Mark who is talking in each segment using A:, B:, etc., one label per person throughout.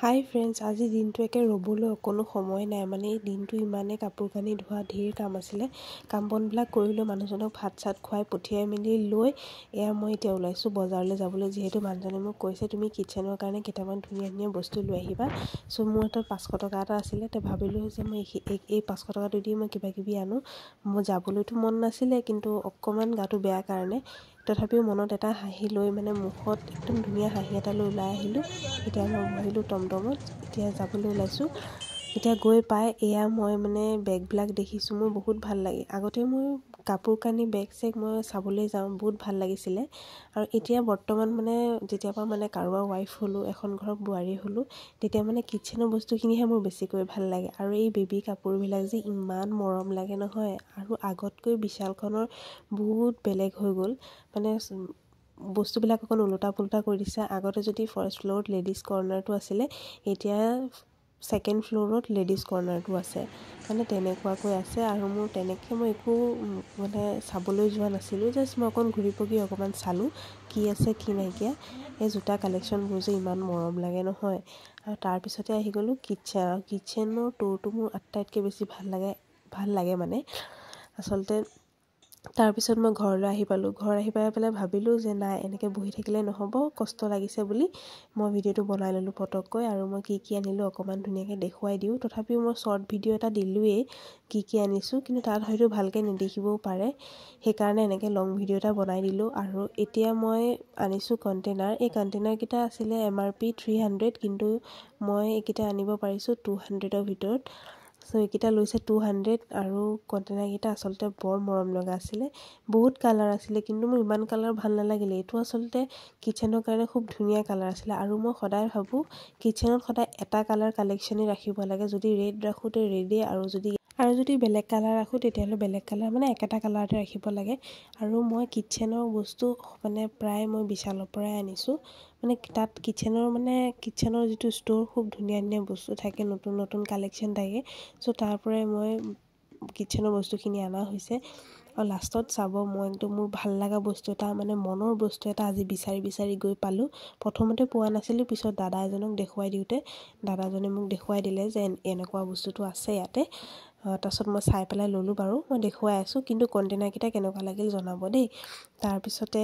A: হাই friends, আজি দিনটো একে ৰ'বলৈ অকণো সময় নাই। মানে এই দিনটো ইমানেই কাপোৰ কানি ধোৱা ঢেৰ কাম আছিলে। কাম বনবিলাক কৰিলোঁ, মানুহজনক ভাত চাত খুৱাই পঠিয়াই মেলি লৈ এয়া মই এতিয়া ওলাইছোঁ বজাৰলৈ যাবলৈ। যিহেতু মানুহজনে মোক কৈছে তুমি কিটচেনৰ কাৰণে কেইটামান ধুনীয়া ধুনীয়া বস্তু লৈ আহিবা। চ' মোৰ হাতত 500 টকা এটা আছিলে, তো ভাবিলোঁ যে মই এই 500 টকাটো দি মই কিবা কিবি আনো। মোৰ যাবলৈতো মন নাছিলে, কিন্তু অকণমান গাটো বেয়া কাৰণে তথাপিও মনত এটা হাঁহি লৈ, মানে মুখত একদম ধুনীয়া হাঁহি এটা লৈ ওলাই আহিলোঁ। এতিয়া মই বহিলোঁ টমটমত, এতিয়া যাবলৈ ওলাইছোঁ। এতিয়া গৈ পাই এয়া মই মানে বেগবিলাক দেখিছোঁ, মোৰ বহুত ভাল লাগে। আগতে মই কাপোৰ কানি বেগ চেগ মই চাবলৈ যাওঁ, বহুত ভাল লাগিছিলে। আৰু এতিয়া বৰ্তমান মানে যেতিয়াৰ পৰা মানে কাৰোবাৰ ৱাইফ হ'লোঁ, এখন ঘৰৰ বোৱাৰী হ'লোঁ, তেতিয়া মানে কিটচেনৰ বস্তুখিনিহে মোৰ বেছিকৈ ভাল লাগে। আৰু এই বেবী কাপোৰবিলাক যে ইমান মৰম লাগে নহয়। আৰু আগতকৈ বিশালখনৰ বহুত বেলেগ হৈ গ'ল, মানে বস্তুবিলাক অকণ ওলোটা পোলোটা কৰি দিছে। আগতে যদি ফাৰ্ষ্ট ফ্ল'ৰত লেডিজ কৰ্ণাৰটো আছিলে, এতিয়া ছেকেণ্ড ফ্ল'ৰত লেডিজ কৰ্ণাৰটো আছে, মানে তেনেকুৱাকৈ আছে। আৰু মোৰ তেনেকৈ মই একো মানে চাবলৈ যোৱা নাছিলোঁ, জাষ্ট মই অকণ ঘূৰি পকি অকণমান চালোঁ কি আছে কি নাইকিয়া। এই জোতা কালেকশ্যনবোৰ যে ইমান মৰম লাগে নহয়। আৰু তাৰপিছতে আহি গ'লোঁ কিটচেন। আৰু কিটচেনৰ টুৰটো মোৰ আটাইতকৈ বেছি ভাল লাগে মানে আচলতে। তাৰপিছত মই ঘৰলৈ আহি পালোঁ। ঘৰ আহি পাই পেলাই ভাবিলোঁ যে নাই, এনেকৈ বহি থাকিলে নহ'ব, কষ্ট লাগিছে বুলি মই ভিডিঅ'টো বনাই ল'লোঁ পটককৈ। আৰু মই কি কি আনিলোঁ অকণমান ধুনীয়াকৈ দেখুৱাই দিওঁ। তথাপিও মই শ্বৰ্ট ভিডিঅ' এটা দিলোঁৱেই কি কি আনিছোঁ, কিন্তু তাত হয়তো ভালকৈ নেদেখিবও পাৰে, সেইকাৰণে এনেকৈ লং ভিডিঅ' এটা বনাই দিলোঁ। আৰু এতিয়া মই আনিছোঁ কণ্টেইনাৰ। এই কণ্টেইনাৰকেইটা আছিলে এমআৰপি 300, কিন্তু মই এইকেইটা আনিব পাৰিছোঁ 200ৰ ভিতৰত। চ' এইকেইটা লৈছে 200। আৰু কণ্টেইনাৰকেইটা আচলতে বৰ মৰম লগা আছিলে, বহুত কালাৰ আছিলে, কিন্তু মোৰ ইমান কালাৰ ভাল নালাগিলে। এইটো আচলতে কিটচেনৰ কাৰণে খুব ধুনীয়া কালাৰ আছিলে। আৰু মই সদায় ভাবোঁ, কিটচেনত সদায় এটা কালাৰ কালেকশ্যনেই ৰাখিব লাগে। যদি ৰেড ৰাখোঁ তে ৰেডেই, আৰু যদি বেলেগ কালাৰ ৰাখোঁ তেতিয়াহ'লে বেলেগ কালাৰ, মানে একেটা কালাৰতে ৰাখিব লাগে। আৰু মই কিটচেনৰ বস্তু মানে প্ৰায় মই বিশালৰ পৰাই আনিছোঁ। মানে তাত কিটচেনৰ যিটো ষ্ট'ৰ, খুব ধুনীয়া ধুনীয়া বস্তু থাকে, নতুন নতুন কালেকশ্যন থাকে। চ' তাৰ পৰাই মই কিটচেনৰ বস্তুখিনি অনা হৈছে। আৰু লাষ্টত চাব, মই একদম মোৰ ভাল লগা বস্তু এটা, মানে মনৰ বস্তু এটা আজি বিচাৰি বিচাৰি গৈ পালোঁ। প্ৰথমতে পোৱা নাছিলোঁ, পিছত দাদা এজনক দেখুৱাই দিওঁতে দাদাজনে মোক দেখুৱাই দিলে যে এনেকুৱা বস্তুটো আছে ইয়াতে। তাৰপাছত মই চাই পেলাই ল'লোঁ বাৰু, মই দেখুৱাই আছোঁ। কিন্তু কণ্টেইনাৰকেইটা কেনেকুৱা লাগিল জনাব দেই। তাৰপিছতে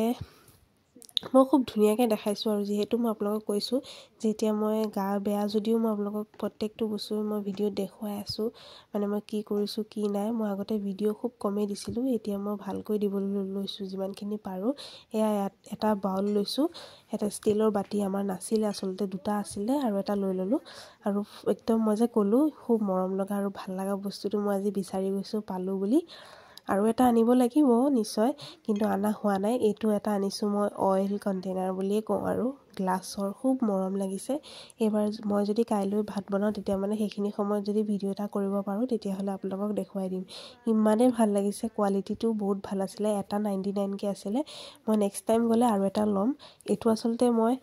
A: মই খুব ধুনীয়াকৈ দেখাইছোঁ। আৰু যিহেতু মই আপোনালোকক কৈছোঁ যে এতিয়া মই গা বেয়া যদিও মই আপোনালোকক প্ৰত্যেকটো বস্তু মই ভিডিঅ'ত দেখুৱাই আছোঁ, মানে মই কি কৰিছোঁ কি নাই। মই আগতে ভিডিঅ' খুব কমেই দিছিলোঁ, এতিয়া মই ভালকৈ দিবলৈ লৈছোঁ যিমানখিনি পাৰোঁ। এয়া ইয়াত এটা বাউল লৈছোঁ, এটা ষ্টীলৰ বাতি। আমাৰ নাছিলে আচলতে, দুটা আছিলে আৰু এটা লৈ ল'লোঁ। আৰু একদম মই যে ক'লোঁ, খুব মৰম লগা আৰু ভাল লগা বস্তুটো মই আজি বিচাৰি গৈছোঁ, পালোঁ বুলি। আৰু এটা আনিব লাগিব নিশ্চয়, কিন্তু অনা হোৱা নাই। এইটো এটা আনিছোঁ মই, অইল কণ্টেইনাৰ বুলিয়ে কওঁ, আৰু গ্লাছৰ, খুব মৰম লাগিছে। এইবাৰ মই যদি কাইলৈ ভাত বনাওঁ, তেতিয়া মানে সেইখিনি সময়ত যদি ভিডিঅ' এটা কৰিব পাৰোঁ, তেতিয়াহ'লে আপোনালোকক দেখুৱাই দিম। ইমানেই ভাল লাগিছে, কোৱালিটিটো বহুত ভাল আছিলে। এটা 99কৈ আছিলে। মই নেক্সট টাইম গ'লে আৰু এটা ল'ম। এইটো আচলতে মই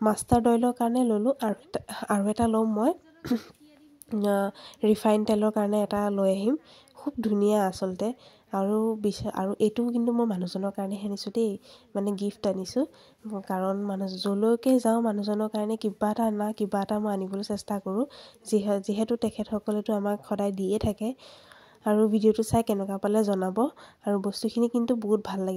A: মাষ্টাৰ্ড অইলৰ কাৰণে ল'লোঁ। আৰু এটা ল'ম মই, ৰিফাইন তেলৰ কাৰণে এটা লৈ আহিম। খুব ধুনীয়া আচলতে। আৰু এইটো কিন্তু মই মানুহজনৰ কাৰণেহে আনিছোঁ দেই, মানে গিফ্ট আনিছোঁ। কাৰণ মানুহ য'লৈকে যাওঁ, মানুহজনৰ কাৰণে কিবা এটা না কিবা এটা মই আনিবলৈ চেষ্টা কৰোঁ, যিহেতু তেখেতসকলেতো আমাক সদায় দিয়ে থাকে। আৰু ভিডিঅ'টো চাই কেনেকুৱা পালে জনাব। আৰু বস্তুখিনি কিন্তু বহুত ভাল লাগিল।